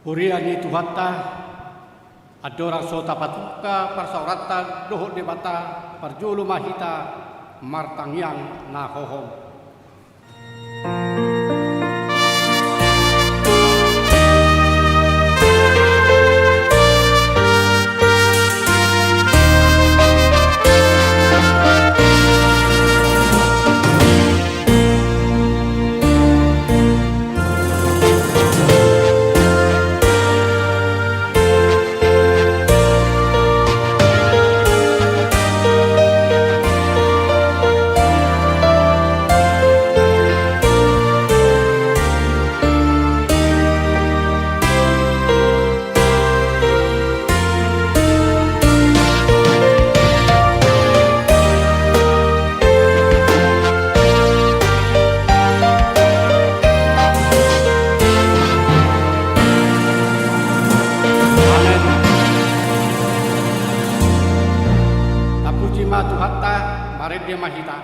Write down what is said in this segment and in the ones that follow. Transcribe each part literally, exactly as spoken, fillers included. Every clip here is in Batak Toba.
Huria ni Tuhanta, andorang so tapatungka parsaoranta dohot Debata, parjolo ma hita martangiang na hohom. Amen. Tapuji ma Tuhanta, marende ma hita.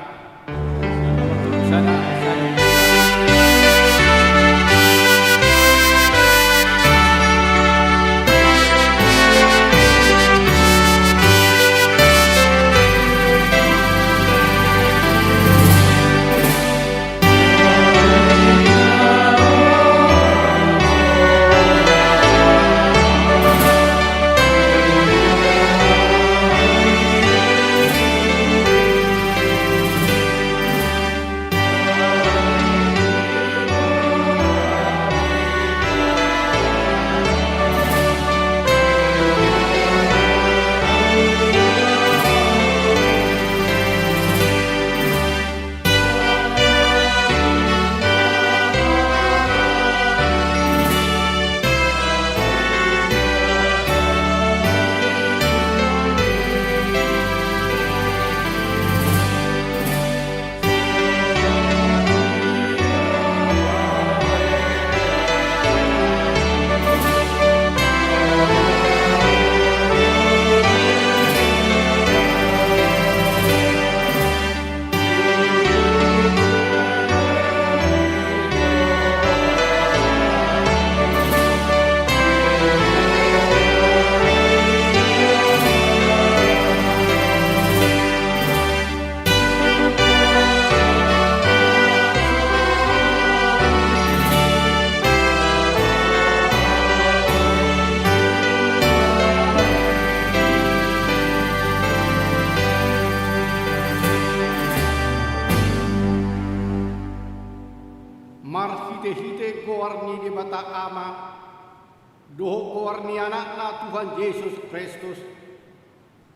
Marhitehite goar ni Debata Ama, dohot goar ni Anakna Tuhan Jesus Kristus,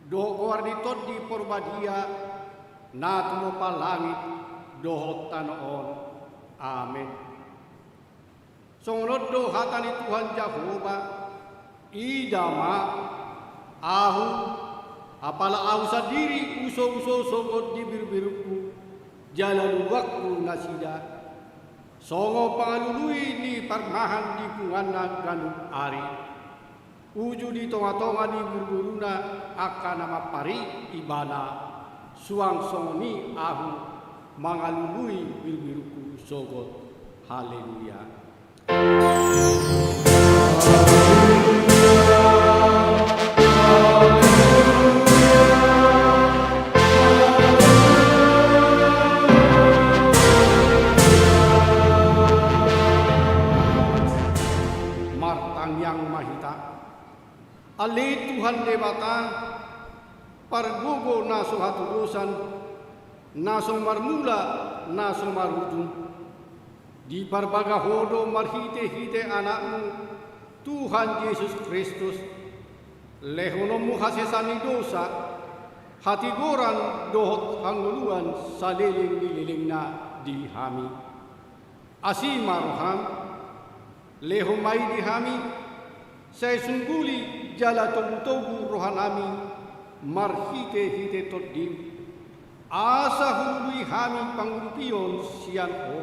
dohot goar ni Tondi Porbadia, na tumompa langit dohot tano on. Amen. Songon on do hata ni Tuhan Jahowa: Ida ma, ahu, apala ahu sandiri husouso sogot di birubirungku jala luluanku nasida, songon pangalului ni parmahan di punguanna ganup ari. Uju di tongatonga ni buruburuna angka na mampari ibana, suang songon i ahu mangalului birubirungku sogot. Haleluya. Martangiang ma hita. Ale Tuhan Debata, pargogo na so hatudosan, na so marmula, na so marujung, diparbaga Ho do marhitehite Anakmu, Tuhan Jesus Kristus, lehononmu hasesaan ni dosa, hatigoran dohot hangoluan saleleng ni lelengna di hami. Asi ma roham, lehon ma i di hami, sai sungguli jala togutogu rohanami marhitehite Tondim, asa hulului hami pangurupion sian Ho,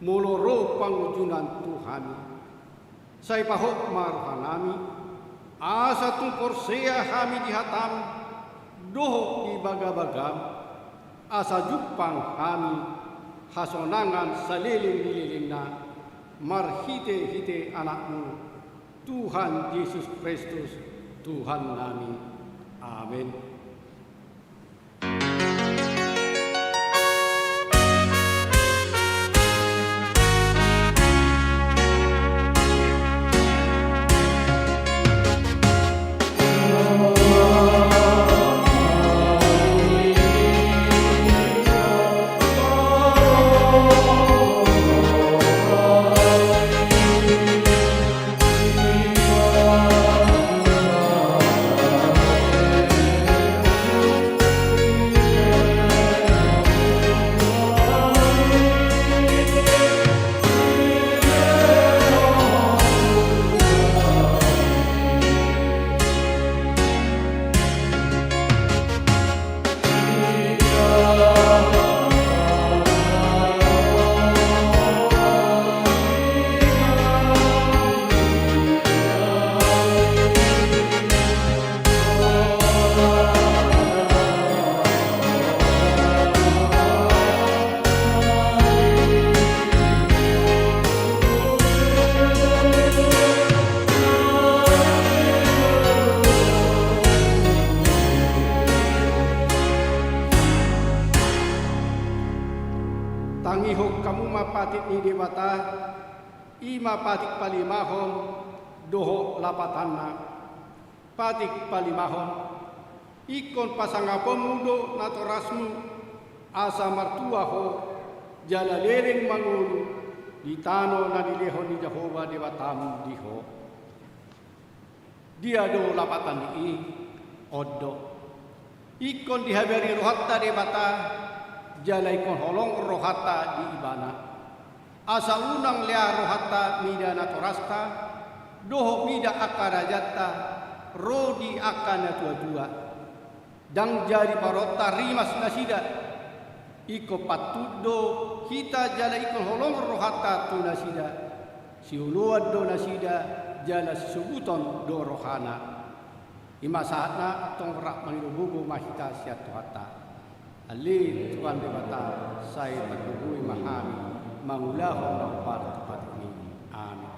molo ro pangunjunan tu hami. Sai pahot ma rohanami, asa tung porsea hami di hatam dohot di bagabagam, asa jumpang hami hasonangan saleleng ni lelengna, marhitehite Anakmu, Tuhan Jesus Kristus, Tuhan nami. Amin. Tangihon hamu ma patik ni Debata, i ma patik palimahon dohot lapatanna. Patik palimahon. Ingkon pasangaponmu do natorasmu, asa martua ho, jala leleng mangolu di tano na nilehon ni Jahowa Debatam di ho. Dia do lapatan ni i? On do. Ingkon dihabari rohanta Debata, jala ingkon holong rohanta di Ibana. Asa unang lea rohanta mida natorasta, dohot mida angka rajanta, ro di angka natuatua. Ndang jadi paronta rimas nasida. Ingkon patut do hita jala ingkon holong rohanta tu nasida. Sioloan do nasida, jala sisobuton do rohana. I ma sahatna, antong rap mangido gogo ma hita sian Tuhanta. Ale Tuhan Debata, sai targogo ma hami mangulahon na hombar tu patikmi. Amin.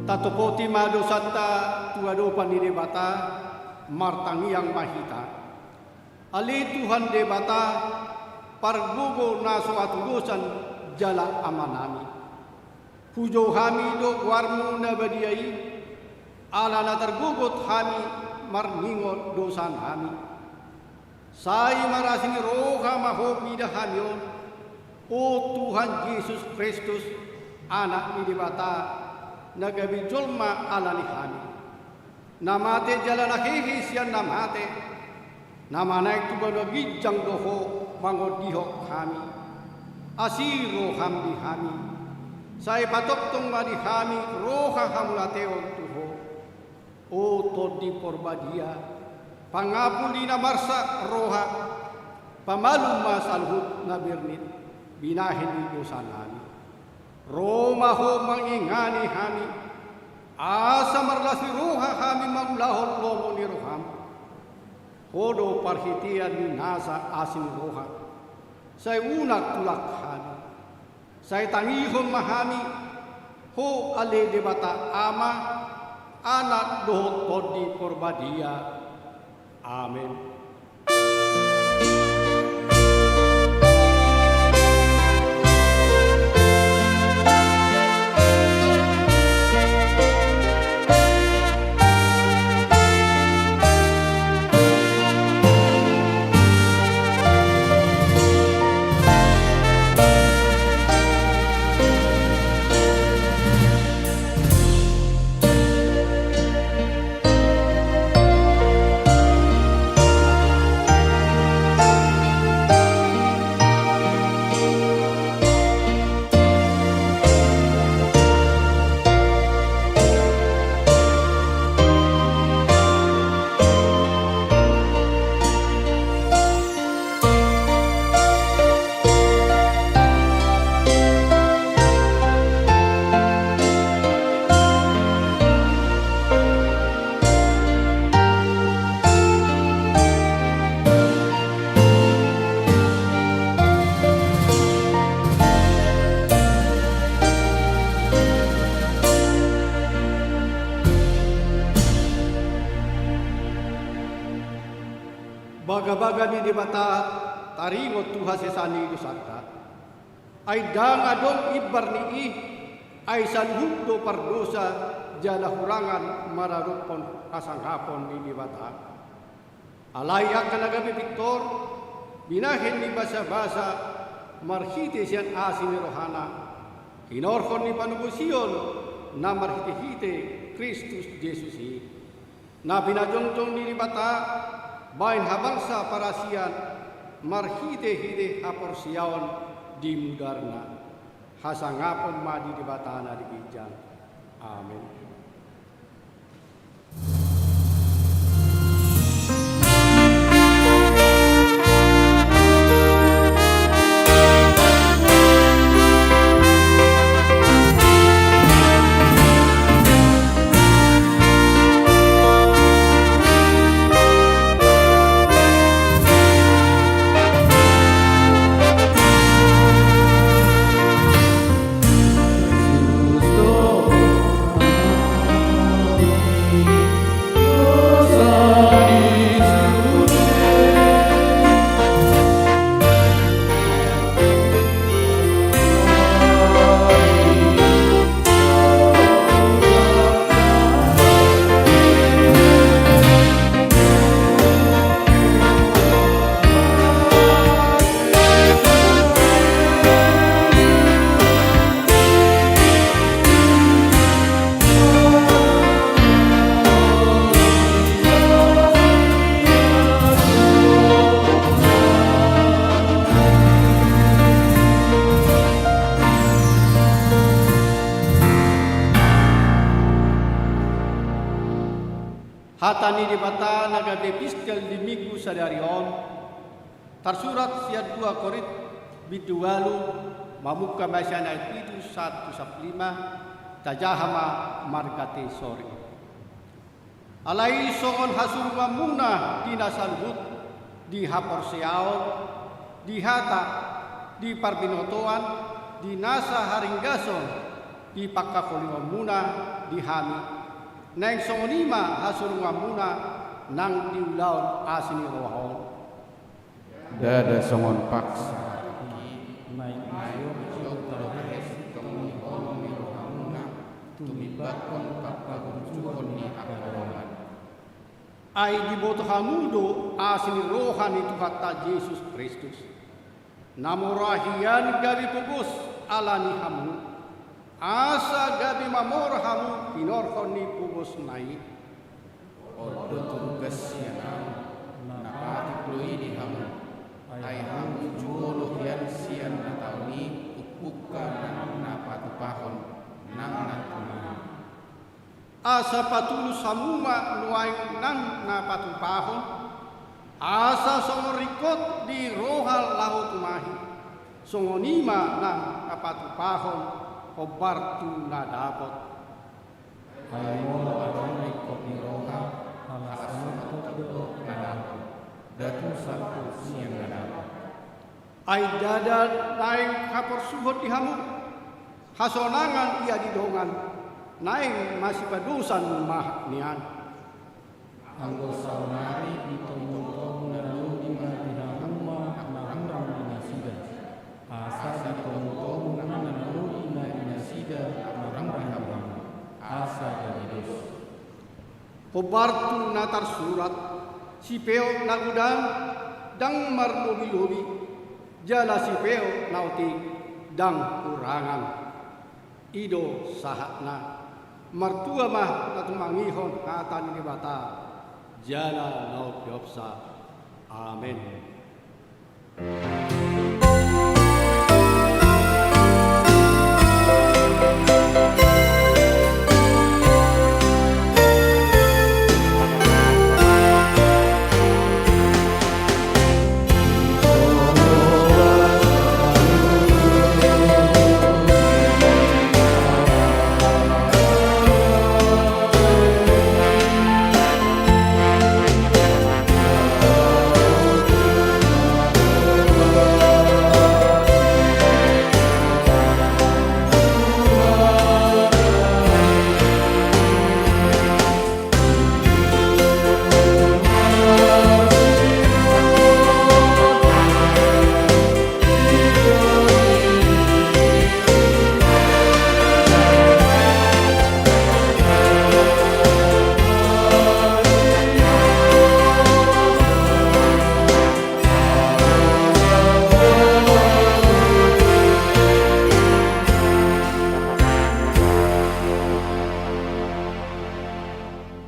Tatopoti ma dosanta tu adopan ni Debata, martangiang ma hita. Ale Tuhan Debata, pargogo na so hatudosan jala Amanami. Hujou hami do goarmu na badia i, ala na targogot hami marningot dosanami. Sai marasi ni roha ma ho mida hami on, o Tuhan Jesus Kristus, Anak ni Debata, na gabe jolma ala ni hami. Na mate jala na hehe sian na mate, na manaek tu banua ginjang do ho mangondihon hami. Asi roham di hami, sai patongtong ma di hami roha hamauliateon tu ho. O Tondi Porbadia, pangapul di na marsak roha, pamalum ma saluhut na bernit binahen ni dosanami. Ro ma ho mangingani hami. Asa marlas ni roha hami mangulahon lomo ni roham. Ho do parhitean ni nasa asi ni roha. Sai unang tulak hami. Sai tangihon ma hami, ho ale Debata Ama, Anak dohot Tondi Porbadia. Amen. Bagabaga ni Debata taringot tu hasesaan ni dosanta. Ai ndang adong imbar ni i, ai saluhut do pardosa jala hurangan maradophon hasangapon ni Debata. Alai angka na gabe pintor, binahen ni basabasa marhite sian asi ni rohana, hinorhon ni panobosion na marhitehite Kristus Jesus i. Na pinajongjong ni Debata bahen habangsa parasian marhitehite haporseaon di mudarna. Hasangapon ma di Debata na di ginjang. Amen. Hata ni Debata na gabe epistel di Minggu sadari on, tarsurat sian dua Korint bindu ualu, mamungka ma sian ayat pitu sahat tu sampulu lima, tajaha ma marga Tesori. Alai songon hasurunganmuna di na saluhut, di haporseaon, di hata, di parbinotoan, di nasa haringgason, di pangkaholonganmuna di hami, naeng songon i ma hasurunganmuna nang di ulaon asi ni roha on. Ndada songon paksa. Naeng jolo tabereng tu holong ni rohamuna, tumimbakkon pangkaborjuhon ni hangoluan. Ai diboto hamu do asi ni roha ni Tuhanta Jesus Kristus. Na mora hian gabe pogos ala ni hamu, asa gabe mamora hamu hinorhon ni pogosna i. On do tugas sian ahu, na patut do i di hamu. Ai hamu jolo hian sian na taon i umpungka nang na patupahon nang na tumahi. Asa patulus hamu ma nuaeng nang na patupahon, asa songon ringkot di roha laho tumahi, songon i ma nang na patupahon hombar tu na dapot. Ai molo adong na ingkon ni roha, hasomaton do na dapot, datu salpu sian na dapot. Ai ndada naeng haporsuhon di hamu, hasonangan ia di dongan, naeng masipadosan ma nian. Anggo saonari ditomungtomung na lobi ma di hamu ma na hurang di nasida, asa ditomungtomung ma na lobi ma di nasida na hurang di hamu, asa jadi dos. Hombar tu na tarsurat, sipeop na godang ndang marlobilobi, jala sipeop na otik ndang hurangan. I do sahatna. Martua ma na tumangihon hata ni Debata jala na umpeopsa. Amen.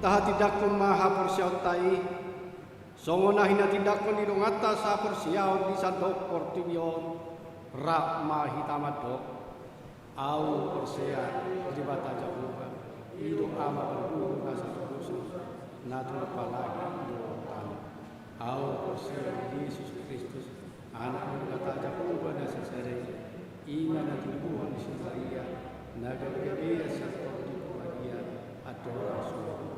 Tahatindangkon ma haporseaonta i, songon na hinatindangkon ni donganta sahaporseaon di sandok portibi on, rap ma hita mandok. Ahu porsea di Debata Jahowa, i do Ama parguru na satu dosa, na tumompa langit dohot tano. Ahu porsea di Jesus Kristus, Anak ni Debata Jahowa na sasada i, i ma na tinodohon ni si Maria, na gabe-gabean sian Tondi Porbadia, andorang so dihorhon.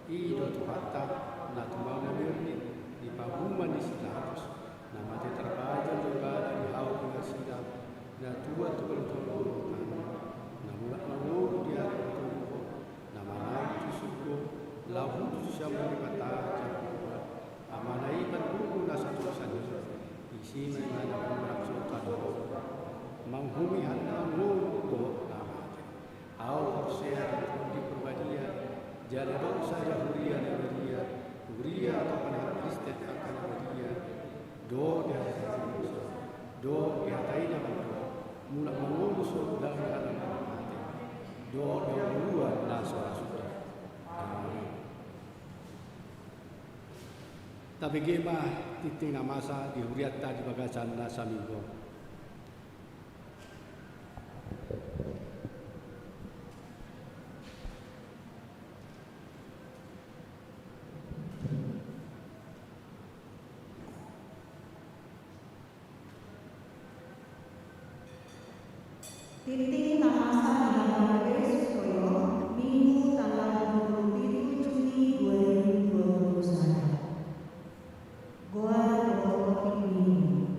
I do Tuhanta, na tumau na mirni, di parumaen ni si Pilatus, na mate tarpajal do ibana di hau pinarsilang, na tuat tu balintang ni tano, na mulak mangolu di ari patoluhon, na manaek tu surgo, laho hushus sian Debata Jahowa, Amana i parguru na satu dosa i, disi ma ibana mangarap sota dohot, manghumi hata na ngolu dohot na mate. Ahu porsea di Tondi Porbadia, jala adong sada huria na badia, huria atau panahan Kristen angka na badia, dohot di hata ni Tuhan, dohot di hata i na mandok, mulak mangolu so dang hata na mate, dohot di hangoluan na so ra suda. Amen. Tabege ma tingting na masa di hurianta di bagasan na saminggu on. Tingting na masa di Habarokes Koyo, Minggu tanggal dua puluh pitu Juni dua ribu dua puluh sada. Goar dohot topik Minggu.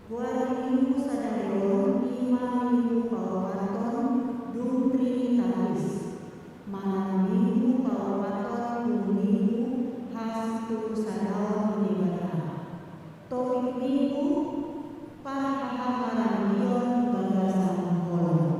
Goar ni Minggu sadari on i ma Minggu paopathon dung Trinitatis, manang Minggu paopathon dung Minggu hasitulusadahon ni Debata. Topik Minggu, parhahamaranggion di bagasan holong.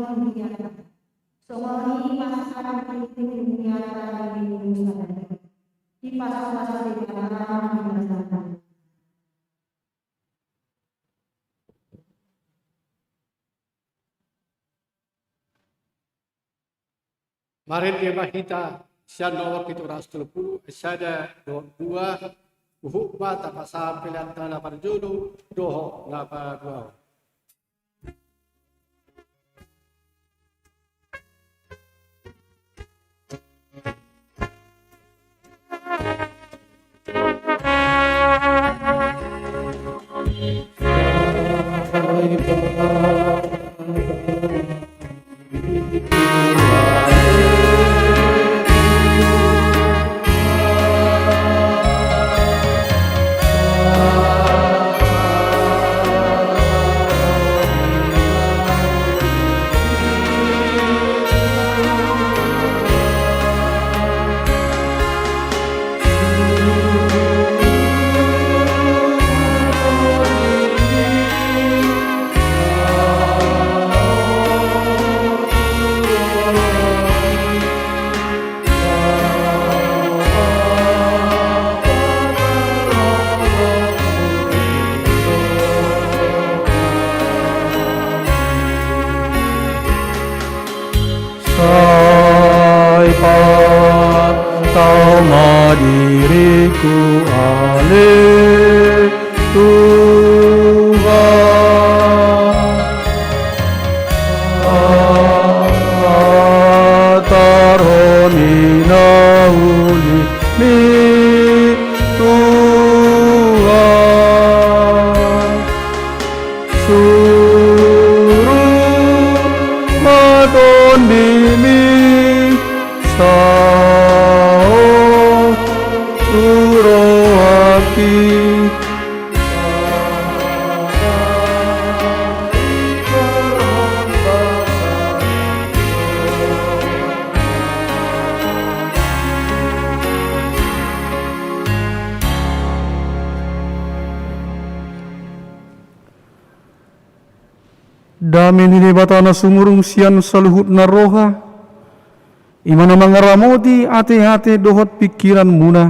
Songon i ma sangap ni tingki ni hata ni Musa, dipasupasu Debata ma hita. Marende ma hita sian nomor pitu ratus tolu pulu, sada dohot dua, huhut ma tapasahat pelean na parjolo dohot na paduahon. Sai patau ma diringku, ale Tuhan. Patar Ho ni na uli ni Tuhan. Suru ma tondimi sahat tu rohangki. Dame ni Debata na sumurung sian saluhut na roha, i ma na mangaramoti ateate dohot pingkiranmuna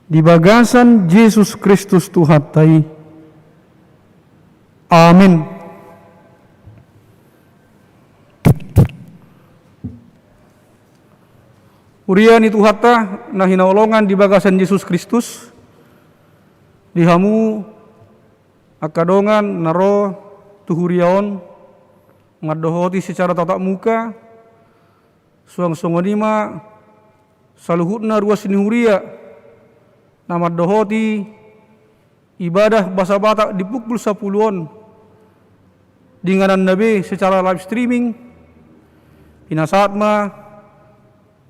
di bagasan Jesus Kristus Tuhanta i. Amen. Huria ni Tuhanta na hinaholongan di bagasan Jesus Kristus, di hamu angka dongan na ro tu huria on, mandohoti secara tatap muka, suang songon i ma saluhutna ruas ni huria na mandohoti ibadah bahasa Batak di pukul sapuluh on di ingananna be secara live streaming. Pinasahat ma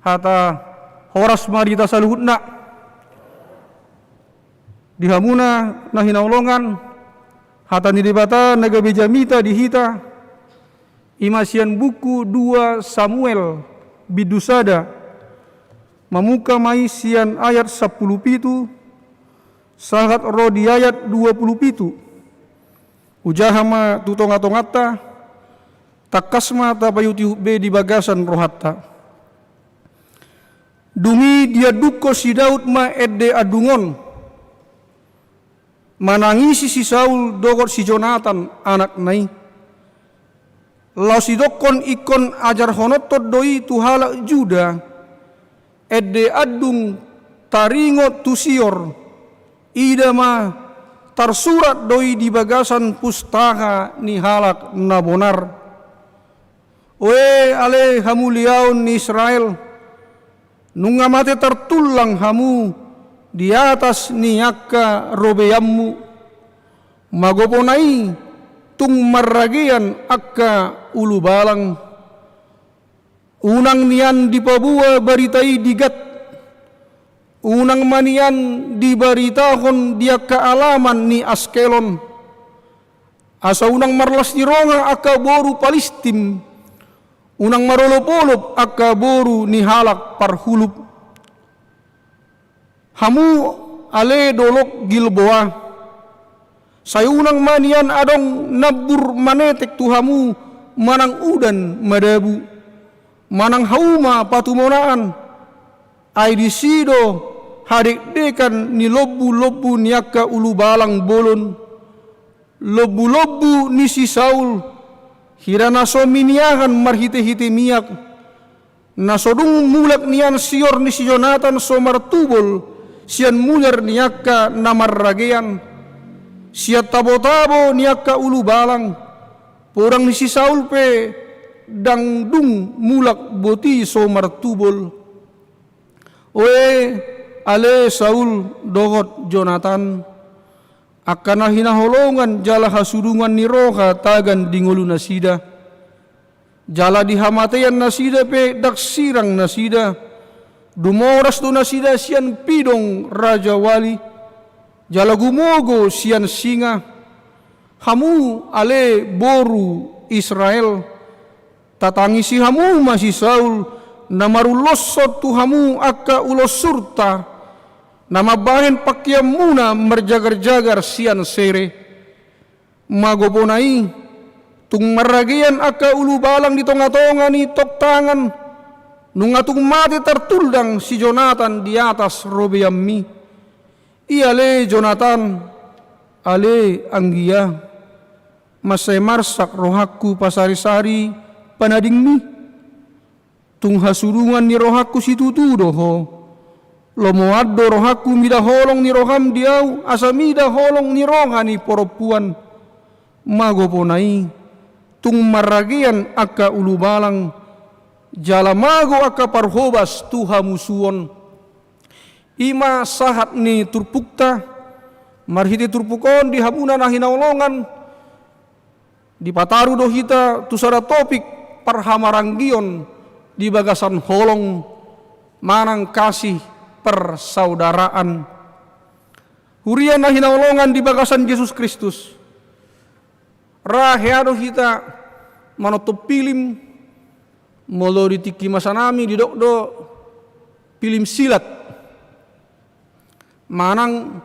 hata horas ma di hita saluhutna. Di hamuna na hinaholongan, hata ni Debata na gabe jamita di hita, i ma sian buku dua Samuel bindu sada, mamungka ma i sian ayat sampulu pitu sahat ro di ayat dua pulu pitu. Hujaha ma tu tongatonganta, tangkas ma tapaihutihut be di bagasan rohanta. Dung i diandungkon si Daud ma ende andung on, manangisi si Saul dohot si Jonatan anakna i. Laos didokkon ingkon ajarhononhon do i tu halak Juda, ende andung taringot tu sior, ida ma tarsurat do i di bagasan pustaka ni halak na bonar. Oe ale hamuliaon ni Israel, nunga mate tartullang hamu di atas ni angka robeanmu, magopona i tung marragean angka ulubalang. Unang nian dipaboa barita i di Gat, unang ma nian dibaritahon di angka alaman ni Askelon. Asa unang marlas ni roha angka boru Palistim, unang marolopolop angka boru ni halak parhulum. Hamu ale dolok Gilboa, sai unang ma nian adong nambur manetek tu hamu manang udan madabu, manang hauma patumonaan, ai disi do hadekdekan ni lombu-lombu ni angka ulubalang bolon, lombu-lombu ni si Saul, hira na so miniahan marhite-hite miak, na so dung mulak nian sior ni si Jonatan so martubol sian mujar ni angka na marragean, sian tabo-tabo ni angka ulubalang, podang ni si Saul pe ndang dung mulak boti so martubol. Oe, ale Saul dohot Jonatan, angka na hinaholongan jala hasudungan ni roha tagan di ngolunasida. Jala di hamatean nasida pe ndang sirang nasida. Dumoras do nasida sian pidong rajawali, jala gumogo sian singa. Hamu ale boru Israel, tatangisi hamu ma si Saul, na maruloshon tu hamu angka ulos surta, na mambahen pangkeanmuna marjagar-jagar sian sere. Magopona i, tung marragean angka ulubalang di tonga-tonga ni tongtangan, nunga tung mate tartuldang si Jonatan di atas robeanmi. I ale Jonatan, ale anggia, mansai marsak rohangku pasari-sari panadingmi. Tung hasudungan ni rohangku situtu do ho. Lomoan do rohangku mida holong ni roham di ahu, asa mida holong ni roha ni parompuan. Magopona i, tung marragean angka ulubalang, jala mago angka parhobas tu hamusuon. I ma sahat ni turpukta. Marhite turpuk on di hamuna na hinaholongan, dipataru do hita tu sada topik parhamaranggion di bagasan holong manang kasih persaudaraan. Huria na hinaholongan di bagasan Jesus Kristus. Ra hea do hita manonton pilim, molo di tingki masa nami didok do pilim silat, manang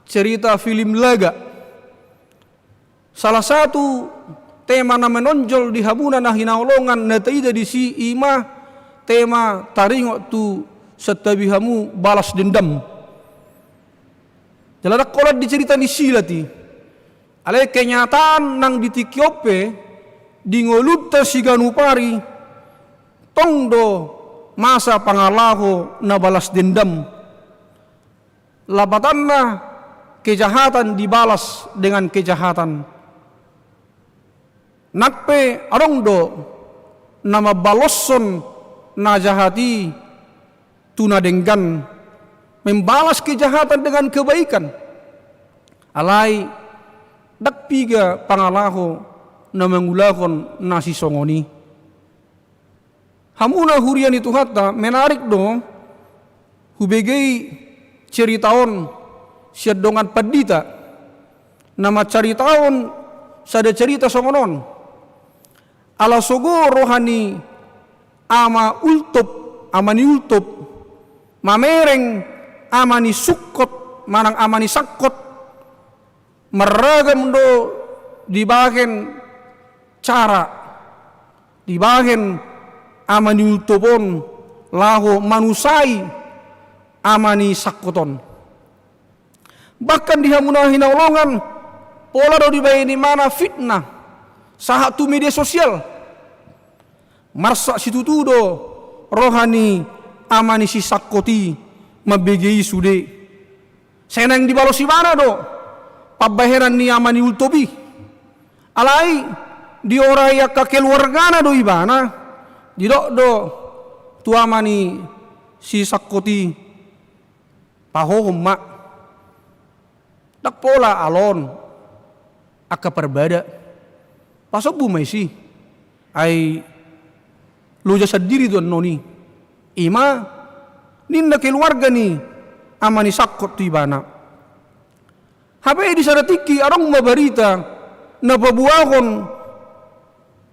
cerita pilim laga. Salah satu tema na menonjol di hamuna na hinaholongan na taida disi i ma tema taringot tu santabi hamu balas dendam. Jala ndang holan di cerita ni silat i. Alai kenyataan nang di tingki on pe, di ngolunta siganup ari, tong do masa pangalaho na balas dendam. Lapatanna, kejahatan dibalas dengan kejahatan. Nang pe adong do na mambaloshon na jahat i tu na denggan, membalas kejahatan dengan kebaikan. Alai ndang piga pangalaho na mangulahon na sisongon i. Hamuna huria ni Tuhanta, menarik do hubege i cerita on sian dongan pandita na mancaritahon sada cerita songon on. Ala sogo roha ni ama Ultop, ama ni Ultop, mamereng ama ni Sungkot manang ama ni Sangkot, marragam do dibahen cara, dibahen ama ni Ultop on laho manusai ama ni Sangkot on. Bahkan di hamuna hinaholongan, pola do dibahen ibana fitnah sahat tu media sosial. Marsak situtu do roha ni ama ni si Sangkot i mambege i sude. Sai naeng dibalos ibana do pambahenan ni ama ni Ultop i. Alai diorai angka keluargana do ibana, didok do tu ama ni si Sangkot i, pahohom ma. Ndang pola alon angka parbada. Pasombu ma disi. Ai loja sandiri do annon i. I ma ninna keluarga ni ama ni Sangkot tu ibana. Hape di sada tingki adong ma barita na paboahon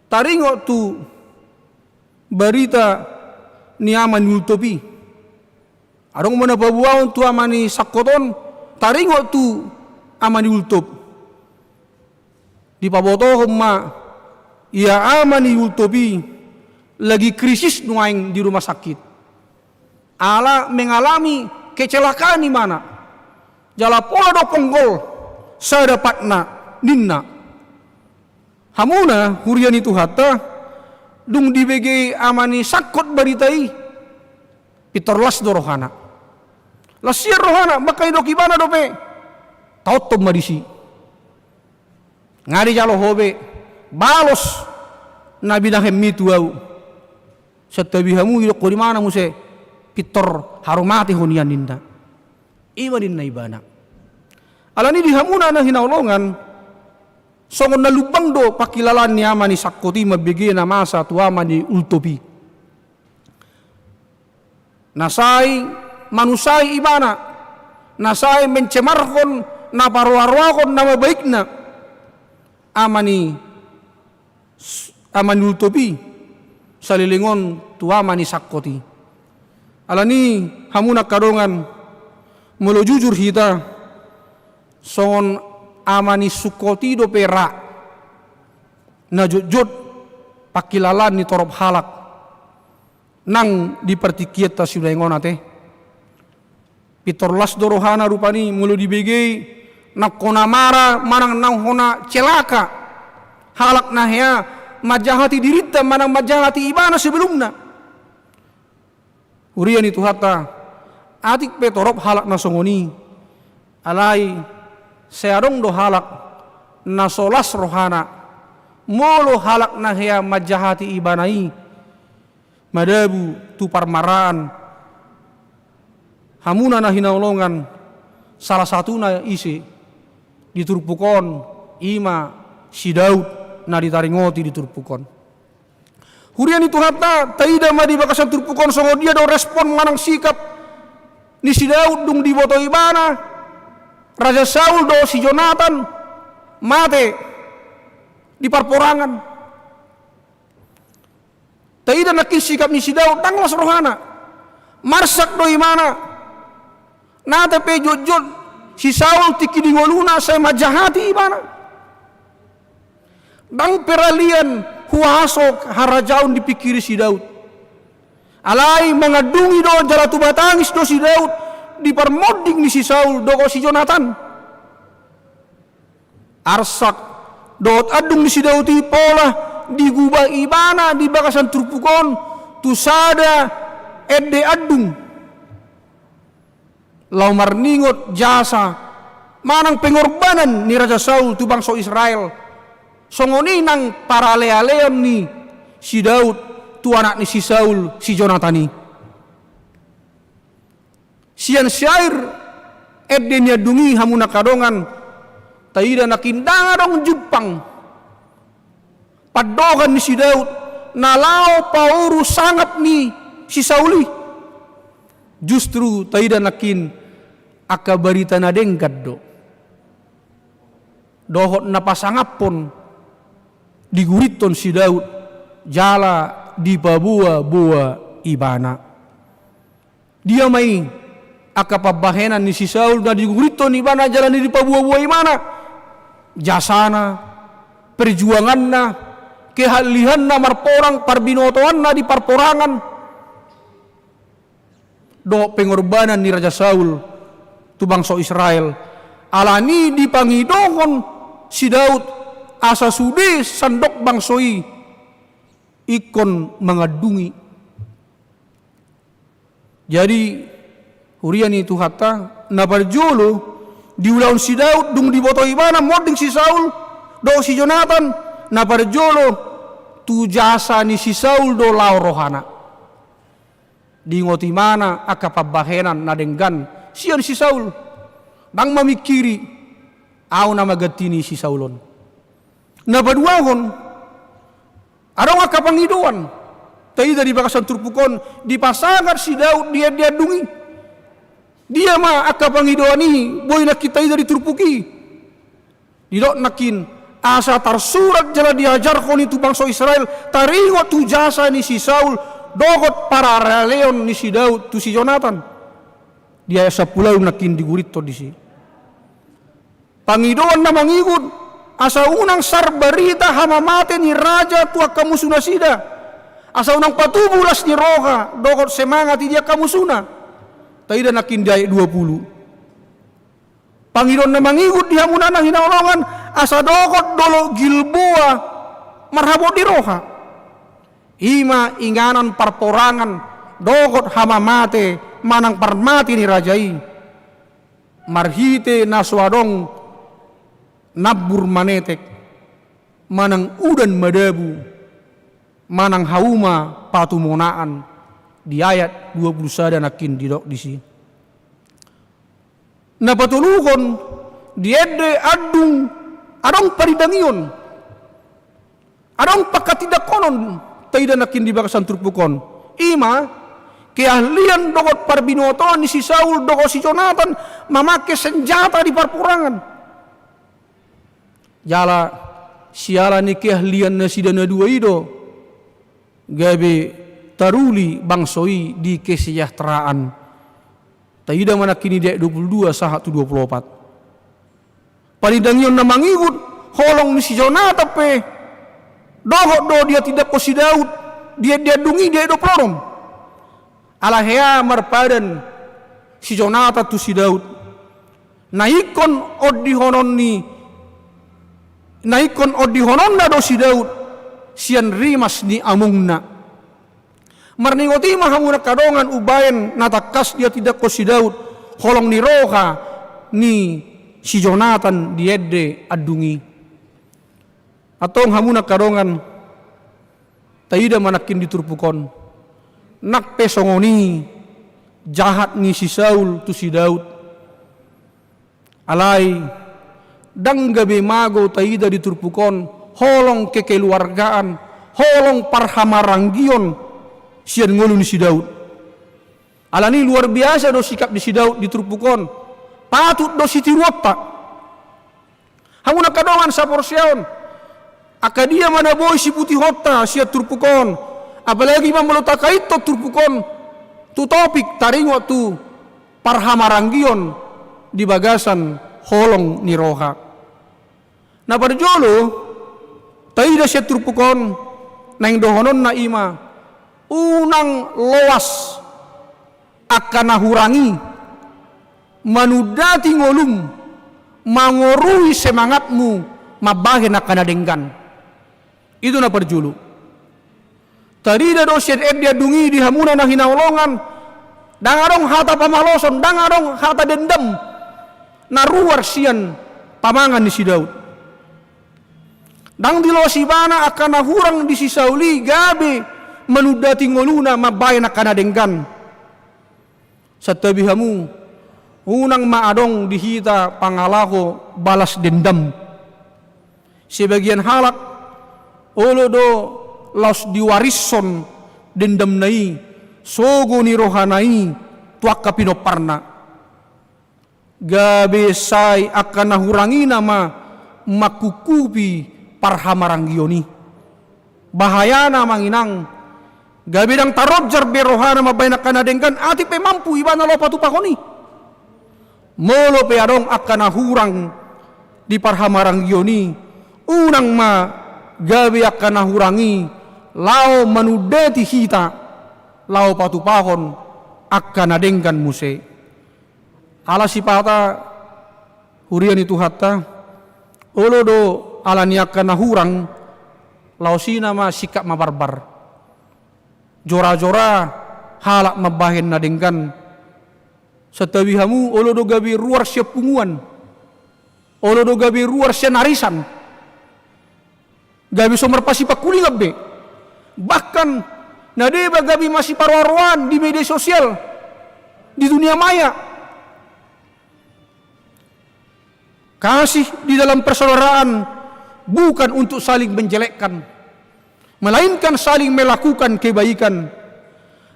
taringot tu barita ni ama ni Ultop i. Adong ma na paboahon tu ama ni Sangkot on taringot tu ama ni Ultop. Dipabotohon ma Ia ama ni Ultop i lagi krisis nuaeng di rumah sakit. Ala mengalami kecelakaan ibana. Jala pola do ponggol sada patna ninna. Hamuna huria ni Tuhanta, dung dibege ama ni Sangkot barita i, pintor las do rohana. Las sian rohana, mangkadok ibana dope, taonton ma disi. Nga dijalo ho be balos na binahenmi tu ahu. Santabi hamu, didok ho di mana muse, pintor haru mate ho nian ninna. I ma ninna ibana. Alani di hamuna na hinaholongan, songon na lumbang do pangkilalaan ni ama ni Sangkot i mambege na masa tu ama ni Ultop i. Na sai manusai ibana, na sai mencemarhon, na paroaroahon nama baikna ama ni, ama ni Ultop i, saleleng on tu ama ni Sangkot i. Alani hamuna angka dongan, molo jujur hita, songon ama ni Sangkot i dope ra na jotjot pangkilalaan ni torop halak nang di partingkianta sinuaeng on ate. Pintor las do rohana rupani molo dibege i, nang hona mara manang nang hona celaka halak na hea manjahati dirinta manang manjahati ibana sebelumna. Huria ni Tuhanta, atik pe torop halak na songon i, alai sai adong do halak na so las rohana molo halak na hea manjahati ibana i madabu tu parmaraan. Hamuna na hinaholongan, salah satuna ise di turpuk on, i ma si Daud na ditaringoti di turpuk on. Huria ni Tuhanta, taida ma di bagasan turpuk on songon dia do respon manang sikap ni si Daud dung diboto ibana Raja Saul dohot si Jonatan mate di parporangan. Taida nangkin sikap ni si Daud, ndang las rohana. Marsak do ibana. Nate pe jotjot si Saul tingki di ngoluna sai manjahati ibana. Ndang peralian huaso harajaon dipingkiri si Daud. Alai mangandungi do jala tuba tangis do si Daud di parmonding ni si Saul dohot si Jonatan. Arsak dohot andung ni si Daud i pola digubah ibana di bagasan turpuk on tu sada ende andung. Laho marningot jasa manang pengorbanan ni Raja Saul tu bangso Israel. Songon i nang paralealeon ni si Daud tu anak ni si Saul, si Jonatan i. Sian syair ende ni andung i, hamuna angka dongan, taida nangkin ndang adong jumpang pandohan ni si Daud na laho pauru sangap ni si Saul i. Justru taida nangkin angka barita na denggan do dohot na pasangaphon diguriton si Daud jala dipaboaboa ibana. Dia ma i angka pambahenan ni si Saul na diguriton ibana jala na dipaboaboa ibana? Jasana, perjuanganna, keahlianna marporang, parbinotoanna di parporangan, dohot pengorbanan ni Raja Saul tu bangso Israel. Alani dipangidohon si Daud asa sude sandok bangso i ingkon mangandungi. Jadi, huria ni Tuhanta, na parjolo diulahon si Daud dung diboto ibana monding si Saul dohot si Jonatan, na parjolo tu jasa ni si Saul do laho rohana. Diingot ibana angka pambahenan na denggan sian si Saul. Ndang mamingkiri, ahu na mangganti ni si Saul on. Na paduahon, adong angka pangidoan taida di bagasan turpuk on dipasahat si Daud di ende andung i. Dia ma angka pangidoan i boi nangkin taida di turpuk i? Didok nangkin, asa tarsurat jala diajarhon i tu bangso Israel, taringot tu jasa ni si Saul dohot paralealeon ni si Daud tu si Jonatan. Di ayat sampulu ualu nangkin digurithon disi. Pangidoan na mangihuthon Asa unang sar barita hamamate ni raja tu angka musu nasida. Asa unang patubu las ni roha dohot semangat i di angka musuna. Taida nangkin di ayat dua pulu. Pangidoan na mangigut di hamuna na hinaholongan, asa dohot dolok Gilboa marhabot ni roha. I ma inganan parporangan dohot hamamate manang parmate ni raja i. Marhite na so adong nambur manetek, manang udan madabu, manang hauma patumonaan, di ayat dua pulu sada nangkin didok disi. Na patoluhon, di ende andung adong parindangion. Adong panghatindanghonon taida nangkin di bagasan turpuk on. I ma, keahlian dohot parbinotoan ni si Saul dohot si Jonatan mamangke senjata di parporangan. Jala siala ni keahlian nasida na dua i do gabe taruli bangso i di kesejahteraan. Taida ma nangkin i di ayat dua pulu dua sahat tu dua pulu opat. Parindangion na mangigut, holong ni si Jonatan pe dohot do dihatindanghon si Daud di ende andung i di ayat dua pulu onom. Ala hea marpadan si Jonatan tu si Daud. Na ingkon ondihonon ni, na ingkon ondihononna do si Daud sian rimas ni amongna. Marningot i ma hamu na angka dongan umbahen na tangkas dihatindanghon si Daud holong ni roha ni si Jonatan di ende andung i. Antong hamu na angka dongan, taida ma nangkin di turpuk on. Nang pe songon i jahat ni si Saul tu si Daud. Alai, ndang gabe mago taida di turpuk on holong kekeluargaan, holong parhamaranggion sian ngolu ni si Daud. Alani luar biasa do sikap ni si Daud di turpuk on. Patut do sitiruonta. Hamu na angka dongan saporseaon, angka dia ma na boi siputihonta sian turpuk on, apalagi ma molo takaithon turpuk on tu topik taringot tu parhamaranggion di bagasan holong ni roha. Na parjolo, taida sian turpuk on, naeng dohononna i ma, unang loas angka na hurang i manundati ngolum, mangorui semangatmu mambahen angka na denggan. I do na parjolo. Tarida do sian ende andung i di hamuna na hinaholongan, ndang adong hata pamaloson, ndang adong hata dendam na ruar sian pamangan ni si Daud. Ndang diloas ibana angka na hurang di si Saul i gabe manundati ngoluna mambahen angka na denggan. Santabi hamu, unang ma adong di hita pangalaho balas dendam. Sebagian halak, olo do laos diwarishon dendamna i, sogo ni rohana i tu angka pinomparna. Gabe sai angka na hurang i nama mangkungkupi parhamaranggion i. Bahayana amang inang, gabe ndang taronjar be rohana mambahen angka na denggan, atik pe mampu ibana laho patupahon i. Molo pe adong angka na hurang di parhamaranggion i, unang ma gabe angka na hurang i laho manundati hita laho patupahon angka na denggan muse. Ala sipata, huria ni Tuhanta, olo do ala ni angka na hurang, laos i nama sikap mabarbar. Jora-jora halak mambahen na denggan. Santabi hamu, olo do gabe ruar sian punguan. Olo do gabe ruar sian arisan. Gabe so marpasipangkulingan be. Bahkan, na deba gabe masiparoa-roaan di media sosial, di dunia maya. Kasih di dalam persaudaraan bukan untuk saling menjelekkan, melainkan saling melakukan kebaikan.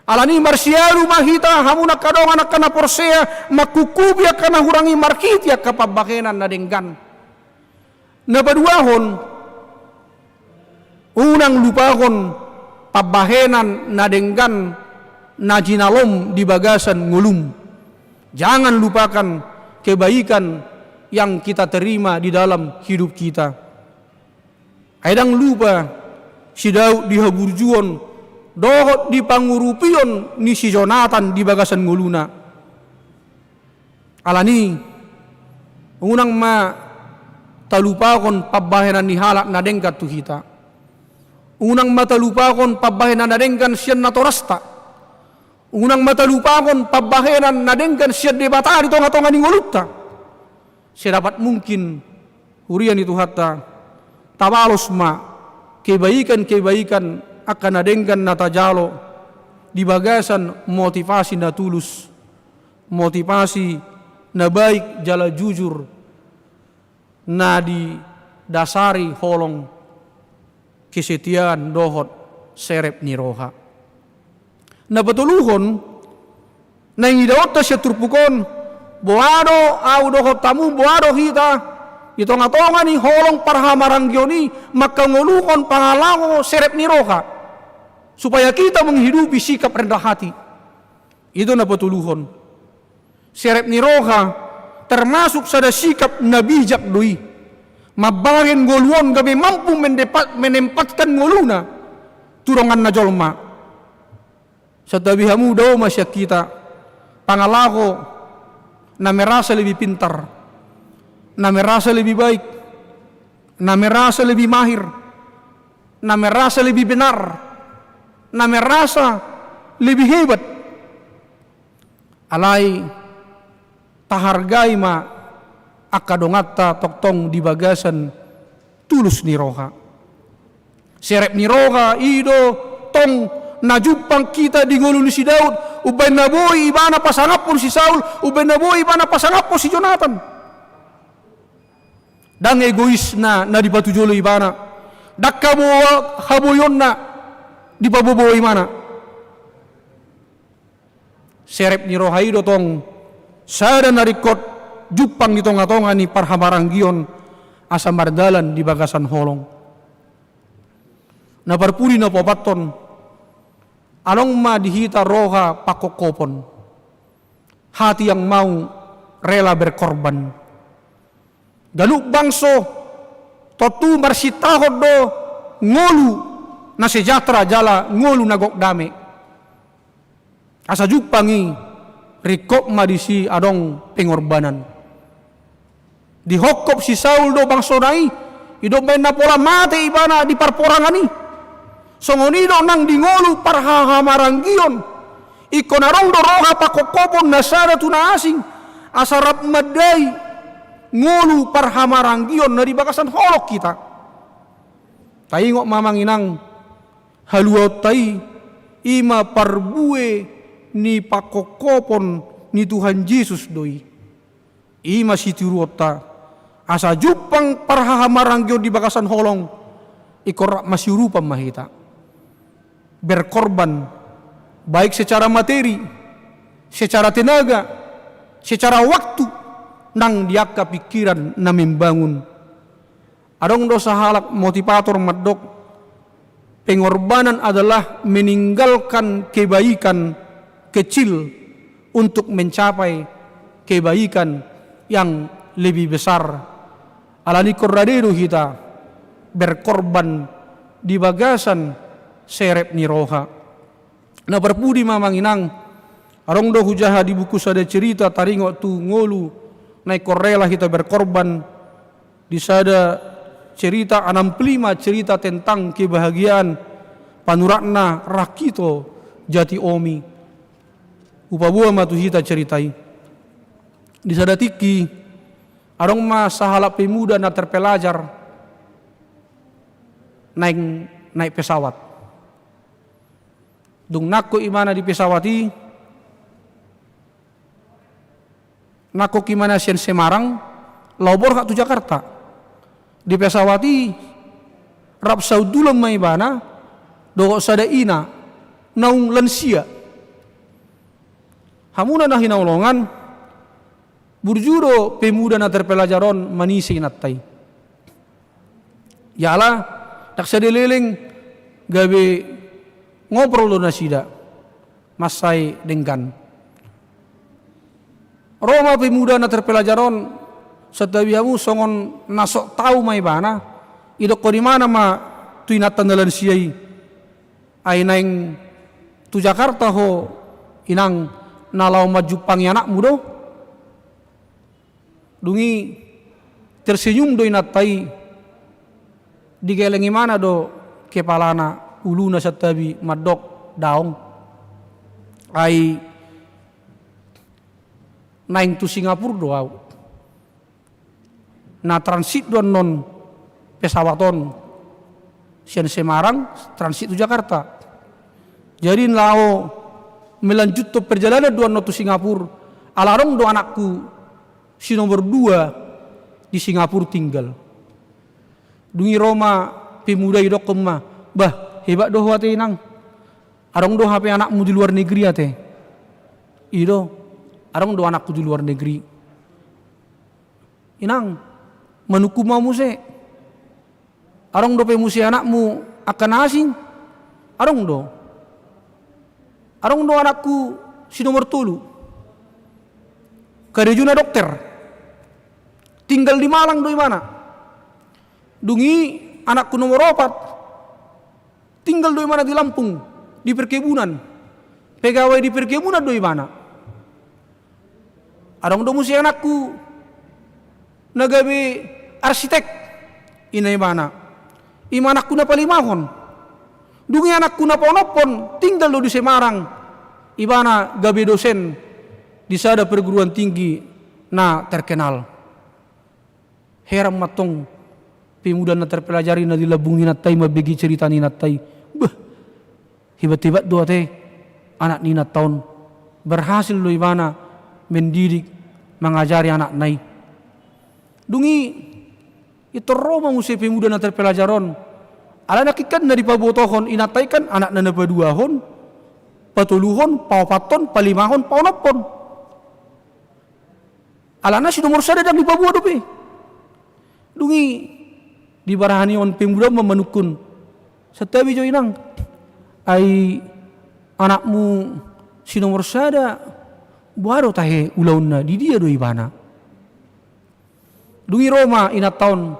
Alani i marsialu ma hita, hamu na angka dongan, angka na porsea, mangkungkupi angka na hurang i marhite angka pambahenan na denggan. Na paduahon, unang lupahon pambahenan na denggan na jinalom di bagasan ngolum. Jangan lupakan kebaikan yang kita terima di dalam hidup kita. Ai ndang lupa si Daud di haburjuon dohot di pangurupion ni si Jonatan di bagasan ngoluna. Alani, unang ma talupahon pambahenan ni halak na denggan tu hita. Unang ma talupahon pambahenan na denggan sian natorasta. Unang ma talupahon pambahenan na denggan sian Debata di tonga-tonga ni ngolunta. Sedapat mungkin, huria ni Tuhanta, tabalos ma kebaikan-kebaikan angka na denggan na tajalo di bagasan motivasi na tulus, motivasi na baik jala jujur, na didasari holong, kesetiaan dohot serep ni roha. Na patoluhon, naeng idaonta sian turpuk on, boha do ahu dohot hamu, boha do hita, di tonga-tonga ni holong parhamaranggion i, mangkangoluhon pangalaho serep ni roha, supaya kita menghidupi sikap rendah hati. I do na patoluhon. Serep ni roha termasuk sada sikap na bijak do i. Mambahen ngolu on gabe mampu mendepat-, menempatkan ngoluna tu donganna jolma. Santabi hamu, dao ma sian hita pangalaho na merasa lebih pintar, na merasa lebih baik, na merasa lebih mahir, na merasa lebih benar, na merasa lebih hebat. Alai tahargai ma angka donganta tongtong di bagasan tulus ni roha. Serep ni roha i do tong na jumpang hita di ngolu ni si Daud, umbahen na boi ibana pasangaphon si Saul, umbahen na boi ibana pasangaphon si Jonatan. Ndang egoisna na dipatujolo ibana, ndang habo-, haboionna dipaboa ibana. Serep ni roha i do tong sada na ringkot jumpang di tonga-tonga ni parhamaranggion asa mardalan di bagasan holong. Na parpudi na paopathon, adong ma di hita roha pangkophopon, hati yang mau rela berkorban. Ganup bangso tontu marsintahon do ngolu na sejahtera jala ngolu na gok dame. Asa jumpang i, ringkot ma disi adong pengorbanan. Dihophop si Saul do bangsona i, i do umbahen na pola mate ibana di parporangan i. Songon i do nang di ngolu parhahamaranggion. Ingkon adong do roha pangkophopon na sada tu na asing, asa rap mandai ngolu parhamaranggion na di bagasan holong hita. Taingot ma amang inang, haluaonta i, i ma parbue ni pangkophopon ni Tuhan Jesus do i. I ma sitiruonta, asa jumpang parhahamaranggion di bagasan holong, ingkon rap masiurupan ma hita. Berkorban, baik secara materi, secara tenaga, secara waktu, nang di angka pikiran na membangun. Adong do sahalak motivator mandok, pengorbanan adalah meninggalkan kebaikan kecil untuk mencapai kebaikan yang lebih besar. Alani ingkon rade do hita berkorban di bagasan serep ni roha. Na parpudi ma amang inang, adong do hujaha di buku sada cerita taringot tu ngolu na ingkon rela hita berkorban, di sada cerita, anam pulu lima cerita tentang kebahagiaan, panuratna Rakito Jatiomi. Hupaboa ma tu hita cerita i. Di sada tingki, adong ma sahalak pemuda na terpelajar naeng naik pesawat. Dung nangkok ibana di pesawat i, nangkok ibana sian Semarang, laho borhat tu Jakarta. Di pesawat i, rap saundulan ma ibana dohot sada ina naung lansia. Hamuna na hinaholongan, burju do pemuda na terpelajar on manise inanta i. Jala, ndang sada leleng gabe ngobrol do nasida mansai denggan. Ro ma pemuda na terpelajar on, santabi hamu, songon na sok tau ma ibana, Idokkon imana ma tu inanta na lansia i, ai naeng tu Jakarta ho inang na laho manjumpangi anakmu do? Dung i tersenyum do inanta i, digeleng imana do kepalana, uluna santabi mandok daong. Ai naeng tu Singapura do au. Na transit do annon pesawat on sian Semarang transit tu Jakarta. Jadi laho melanjuthon perjalanan do annon tu Singapura, ala adong do anakku si nomor dua di Singapura tinggal. Dung i ro ma pemuda i, idokkon ma, bah, hebat do ho ate inang. Adong do hape anakmu di luar negeri ate? I do, adong do anakku di luar negeri. Inang, manungkun ma muse. Adong dope muse anakmu angka na asing? Adong do. Adong do anakku si nomor tolu. Karejona dokter. Tinggal di Malang do ibana. Dung i anakku nomor opat. Tinggal do ibana di Lampung, di perkebunan. Pegawai di perkebunan do ibana. Adong do muse anakku na gabe arsitek, ina ibana. I ma anakku na palimahon. Dung i anakku na paonomhon tinggal do di Semarang. Ibana gabe dosen di sada perguruan tinggi na terkenal. Heran ma antong pemuda na terpelajar i na di lambung ni inanta i mambege cerita ni inanta i. Beh, hebat-hebat do ate anak ni inanta on. Berhasil do ibana mendidik, mangajari anakna i. Dung i, pintor ro ma muse pemuda na terpelajar on. Alana kan na dipabotohon inanta i kan anakna na paduahon, patoluhon, paopathon, palimahon, paonomhon. Alana si nomor sada ndang dipaboa dope. Dung i dibarahani on pemuda on ma manungkun, santabi jo inang, ai anakmu si nomor sada, boha do tahe ulaonna, di dia do ibana? Dung i ro ma inanta on,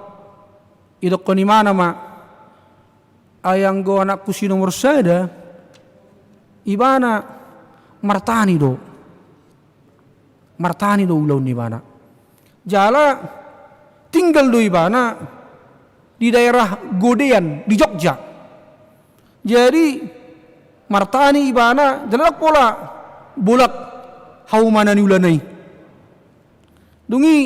idokkon imana ma, ai anggo anakku si nomor sada, ibana martani do. Martani do ulaon ni ibana. Jala tinggal do ibana di daerah Godean di Jogja. Jadi martani ibana jala ndang pola bolak haumana ni ulana i. Dung i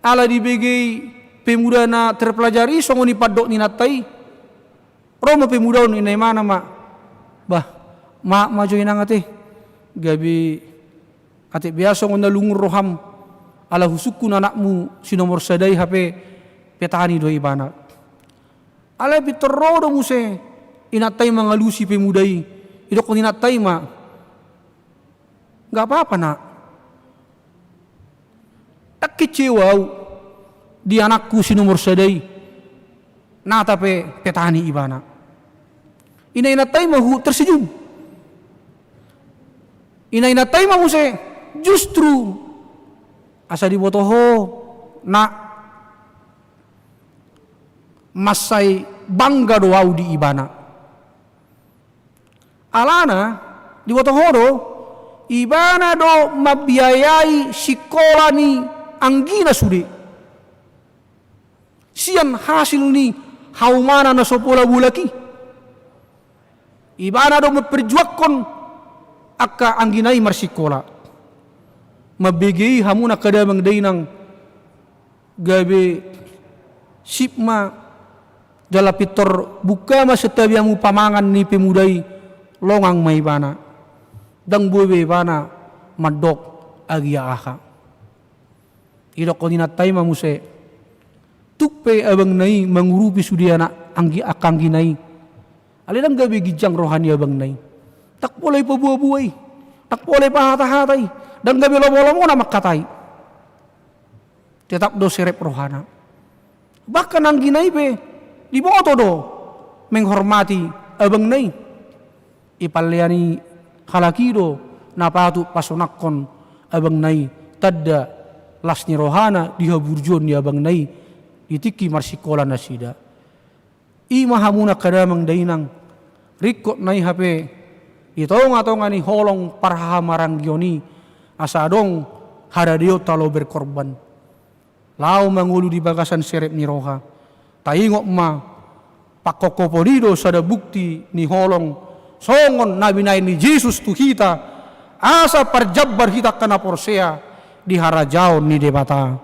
ala dibege i pemuda na terpelajar i songon i pandok ni inanta i, ro ma pemuda on, ina imana ma, bah, maaf ma jo inang ate, gabe ate bea songon na lungun roham, ala husungkun anakmu si nomor sada i hape petani do ibana. Alai pintor ro do muse inanta i mangalusi pemuda i, idokkon inanta i ma, nggak apa-apa nak. Ndang kecewa au di anakku si nomor sada i, nata pe petani ibana. Ina inanta i ma huhut tersenyum. Ina inanta i ma muse justru asa diboto ho nak, mansai bangga do au di ibana. Alana diboto ho do, ibana do mambiayai sikola ni anggina sude. Sian hasil ni haumana na so pola bolak i, ibana do memperjuangkon angka anggina i marsikola. Mambege i hamu angka damang dainang, gabe sip ma jala pintor bungka ma santabi hamu pamangan ni pemuda i, longang ma ibana. Ndang boi be ibana mandok agia aha. Idokkon inanta i ma muse, tung pe abangna i mangurupi sude anak anggi-, angka anggina i. Alai ndang gabe ginjang roha ni abangna i. Ndang pola ipaboa-boa i. Ndang pola ipahatahata i. Ndang gabe lomo-lomona mangkatai. Tetap do serep rohana. Bahkan anggina i pe diboto do menghormati abangna i. Ipallean i halak i do na patut pasonangkon abangna i, tanda las ni rohana di haburjuon ni abangna i. di tingki marsikola nasida. I ma hamuna angka damang dainang, ringkot na i hape di tonga-tonga ni holong parhahamaranggion i, asa adong haradeonta laho berkorban, laho mangolu di bagasan serep ni roha. Taingot ma, pangkophopon i do sada bukti ni holong songon na binahen ni Jesus tu hita, asa parjambar hita angka na porsea di harajaon ni Debata.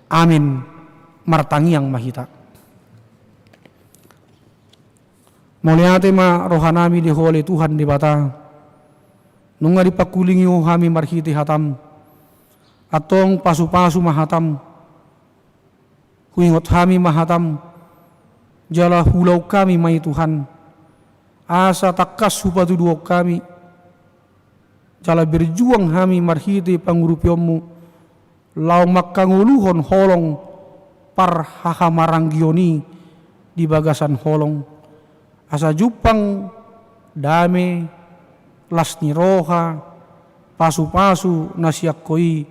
Amin. Martangiang ma hita. Mauliate ma rohanami di Ho ale Tuhan Debata. Nunga dipangkulingi Ho hami marhite hataM. Antong pasu-pasu ma hataM. Huingot hami ma hataM. Jala huulahon hami ma i Tuhan. Asa tangkas hupatuduhon hami. Jala berjuang hami marhite pangurupionMu, laho mangkangoluhon holong parhahamaranggion i di bagasan holong, asa jumpang dame, las ni roha, pasu-pasu na sian Ho i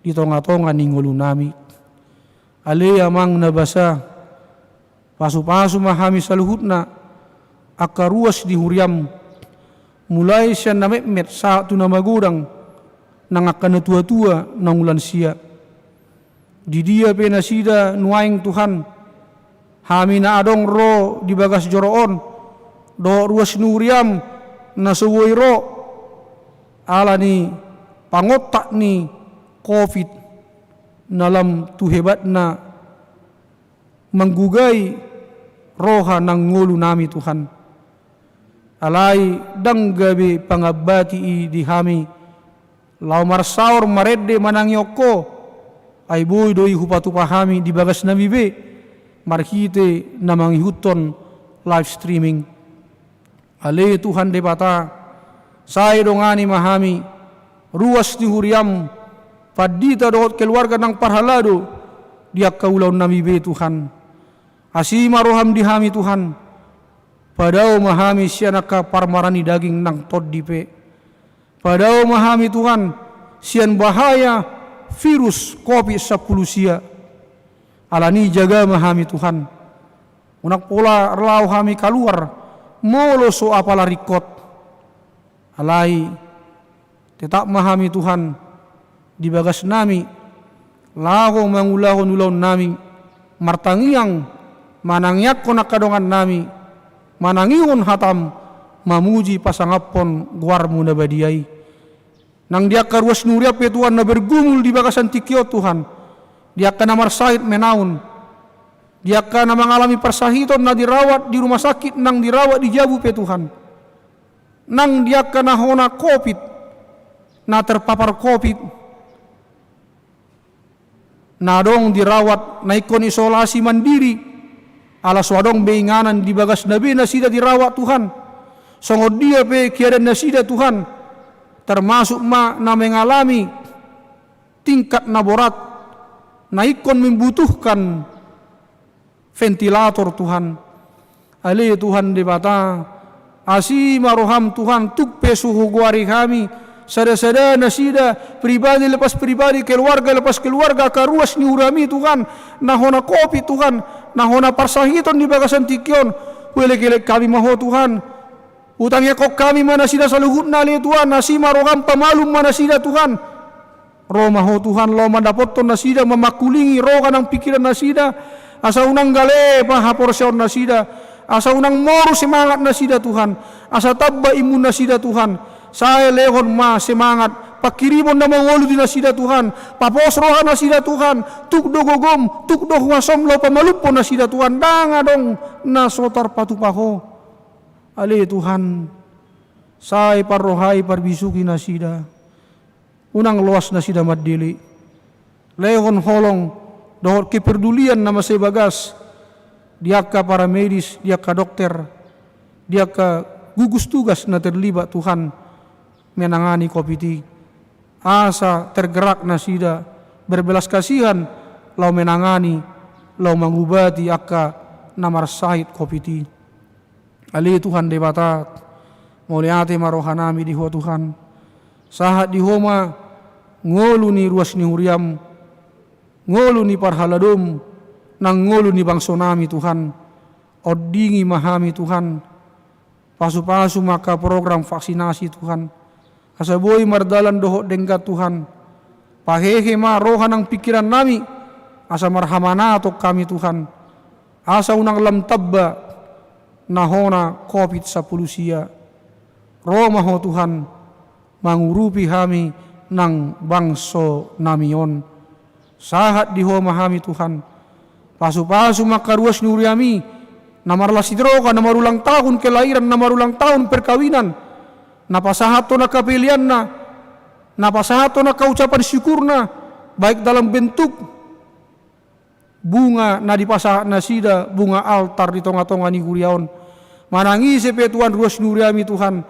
di tonga-tonga ni ngolunami. Ale Amang na basa, pasu-pasu ma hami saluhutna, angka ruas ni huriaM, mulai sian na metmet sahat tu na magodang, nang angka na tua-tua, naung lansia. Di dia pe nasida nuaeng Tuhan, hami na adong ro di bagas joro on, dohot ruas ni huriaM na so boi ro, ala ni pangontak ni covid, na lam tu hebatna manggugai roha nang ngolunami Tuhan. Alai ndang gabe pangambati i di hami, laho marsaor marende manangihon Ho, ai boi do i hupatupa hami di bagasnami be, marhite na mangihuthon live streaming. Ale Tuhan Debata, sai dongani ma hami, ruas ni huriaM, pandita dohot keluarga nang parhalado, di angka ulaonnami be Tuhan. Asi ma rohaM di hami Tuhan, padao ma hami sian angka parmaraan ni daging nang tondi pe. Padao ma hami Tuhan, sian bahaya virus covid sampulu sia. Alani i jaga ma hami Tuhan. Unang pola laho hami kaluar, molo so apala ringkot. Alai, tetap ma hami Tuhan, di bagasnami, laho mangulahon ulaonnami, martangiang, manangiangkon angka dongannami, manangihon hataM, mamuji pasangaphon goarMu na badia i. Nang di angka ruas ni huriaM pe Tuhan na bergumul di bagasan tingki on Tuhan, di angka na marsahit menaun, di angka na mangalami parsahiton na dirawat di rumah sakit nang dirawat di jabu pe Tuhan, nang di angka na hona covid, na terpapar covid, na adong dirawat, na ingkon isolasi mandiri, ala so adong be inganan di bagasna be nasida dirawat Tuhan. Songon dia pe keadaan nasida Tuhan, termasuk ma na mengalami tingkat na borat, na ingkon membutuhkan ventilator Tuhan. Ale Tuhan Debata, asi ma rohaM Tuhan, tung pe so hugoari hami, sada-sada nasida, pribadi lepas pribadi, keluarga lepas keluarga, angka ruas ni huriaMi Tuhan, na hona covid Tuhan, na hona parsahiton di bagasan tingki on, huelek-elek hami ma Ho Tuhan. Hutangiangkon hami ma nasida saluhutna ale Tuhan, asi ma rohaM pamalum ma nasida Tuhan. Ro ma Ho Tuhan, laho mandapothon nasida, mamangkulingi roha nang pingkiran nasida, asa unang gale ma haporseaon nasida, asa unang moru semangat nasida Tuhan, asa tamba imun nasida Tuhan, sai lehon ma semangat, pangkirimon na mangolu di nasida Tuhan, papos roha nasida Tuhan, tuk do gogoM, tuk do huasoM laho pamalumhon nasida Tuhan, ndang adong na so tarpatupa Ho. Ale Tuhan, sai parrohai parbisuhi nasida. Unang loas nasida mandele. Lehon holong dohot kepedulian na mansai bagas di angka paramedis, di angka dokter, di angka gugus tugas na terlibat Tuhan menangani covid i. Asa tergerak nasida berbelas kasihan laho menangani, laho mangubati angka na marsahit covid i. Ale Tuhan Debata, mauliate ma rohanami di Ho Tuhan. Sahat di Ho ma ngolu ni ruas ni huriaM, ngolu ni parhaladoM, nang ngolu ni bangso nami Tuhan. Ondingi ma hami Tuhan. Pasu-pasu ma angka program vaksinasi Tuhan. Asa boi mardalan dohot denggan Tuhan. Pahehe ma roha nang pingkiran nami. Asa marhamanaton hami Tuhan. Asa unang lam tamba na hona covid sampulu sia. Ro ma Ho Tuhan, mangurupi hami nang bangso nami on. Sahat di Ho ma hami Tuhan. Pasu-pasu ma angka ruas ni huriami, na marlas ni roha, na marulang tahun kelahiran, na marulang tahun perkawinan, na pasahathon angka peleanna, na pasahathon angka ucapan syukurna, baik dalam bentuk bunga na dipasahat nasida, bunga altar di tonga-tonga ni huria on. Manang ise pe Tuhan ruas ni huriami Tuhan,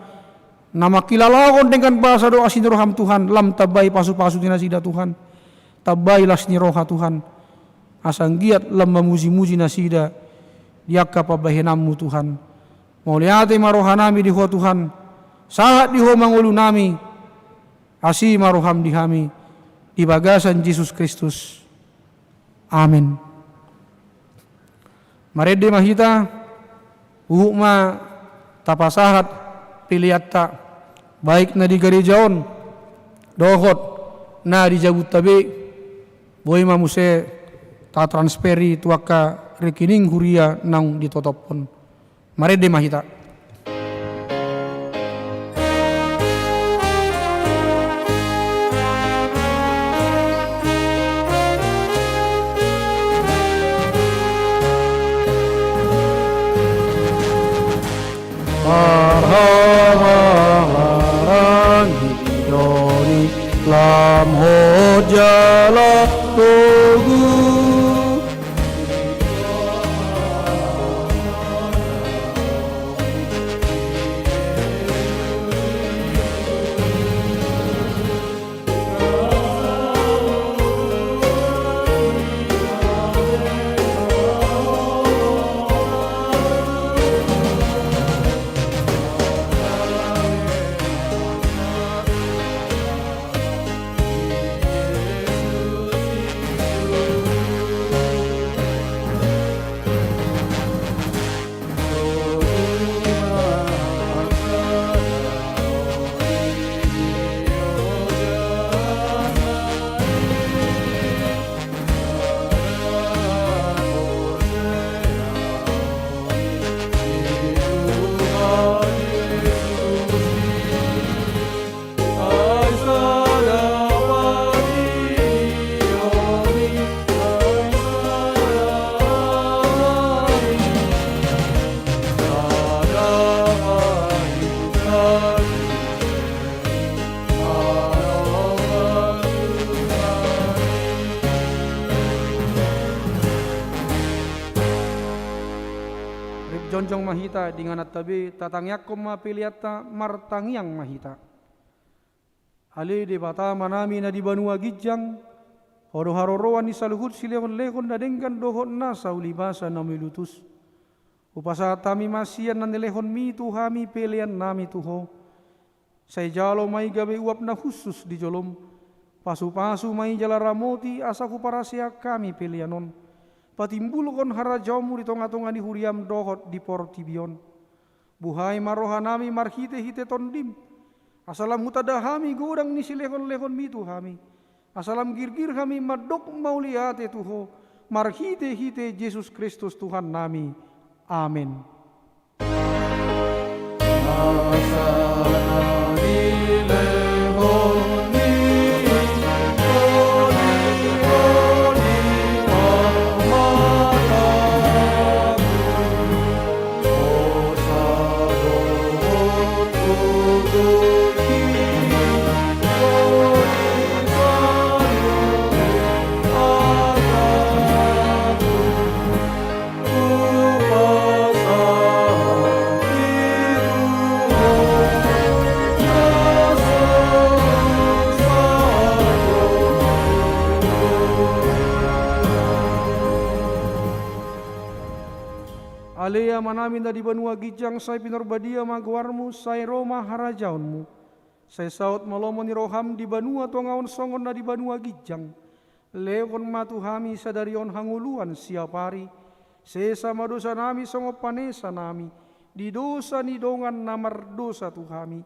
na mangkilalahon denggan basa dohot asi ni roham Tuhan, lam tambai pasu-pasu ni nasida Tuhan. Tambai las ni roha Tuhan. Asa anggiat lam mamuji-muji nasida di angka pambahenanmu Tuhan. Mauliate ma roha nami di Ho Tuhan. Sahat di Ho ma ngolu nami. Asi ma roham di hami. Di bagasan Jesus Kristus. Amen. Marende ma hita, huhut ma tapasahat peleanta, baik na di gareja on, dohot na di jabunta be, boi ma muse tatransferi tu angka rekening huria naung ditotop on. Marende ma hita. Marhahamaranggi do ni lam hot jala togu. Rap jongjong ma hita, di ingananta be, tatangiangkon ma peleanta, martangiang ma hita. Ale Debata Amanami na di banua ginjang, Ho do haroroan ni saluhut silehonlehon na denggan dohot nasa ulibasa na umelutus. Hupasahat hami ma sian na nilehonmi tu hami peleannami tu Ho. Sai jalo ma i gabe uap na hushus di jolom. Pasupasu ma i jala ramoti asa huparaseang hami pelean on. Patimbulhon harajaonmu di tongatonga ni huriam dohot di portibi on. Buhai ma rohanami marhitehite Tondim, asa lam hutanda hami godang ni silehonlehonmi tu hami, asa lam girgir hami mandok mauliate tu Ho marhitehite Jesus Kristus Tuhannami. Amen. Ale Amanami na di banua ginjang, sai pinorbadia ma goarmu, sai ro ma harajaonmu. Sai saut ma lomo ni roham di banua tonga on songon na di banua ginjang. Lehon ma tu hami sadari on hangoluan siapari, sesa ma dosanami songon panesanami di dosa ni dongan na mardosa tu hami.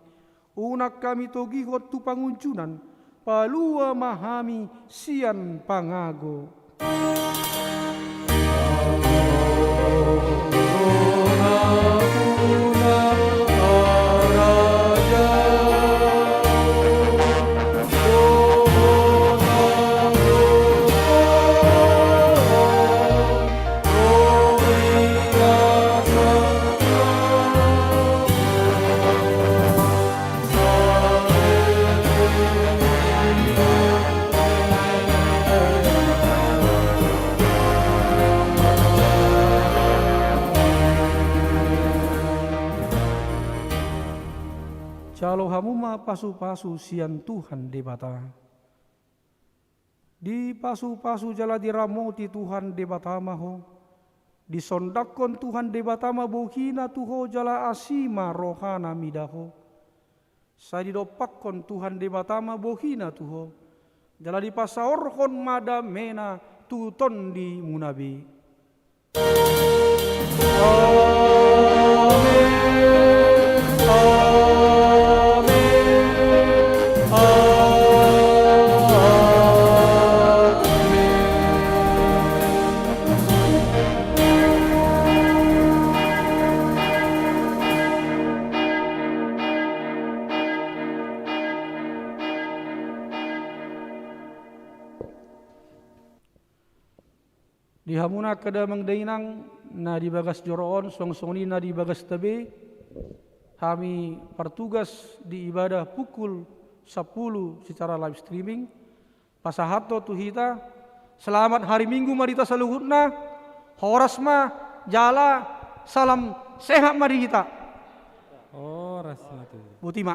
Unang hami togihon tu pangunjunan, palua ma hami sian pangago. Jalo hamu ma pasu-pasu sian Tuhan Debata. Dipasu-pasu jala diramoti Tuhan Debata ma ho. Disondangkon Tuhan Debata ma bohina tu ho jala asi ma rohana mida ho. Sai didompakkon Tuhan Debata ma bohina tu ho. Jala dipasaorhon ma damena tu tondimuna be. Amen. Amen. Amen. Di hamuna angka damang dainang na di bagas joro on, songon-songon i na di bagasta be, hami partugas di ibadah pukul sampulu secara live streaming, pasahathon tu hita, selamat hari Minggu ma di hita saluhutna, horas ma, jala salam sehat ma di hita. Horas ma tu. Boti ma.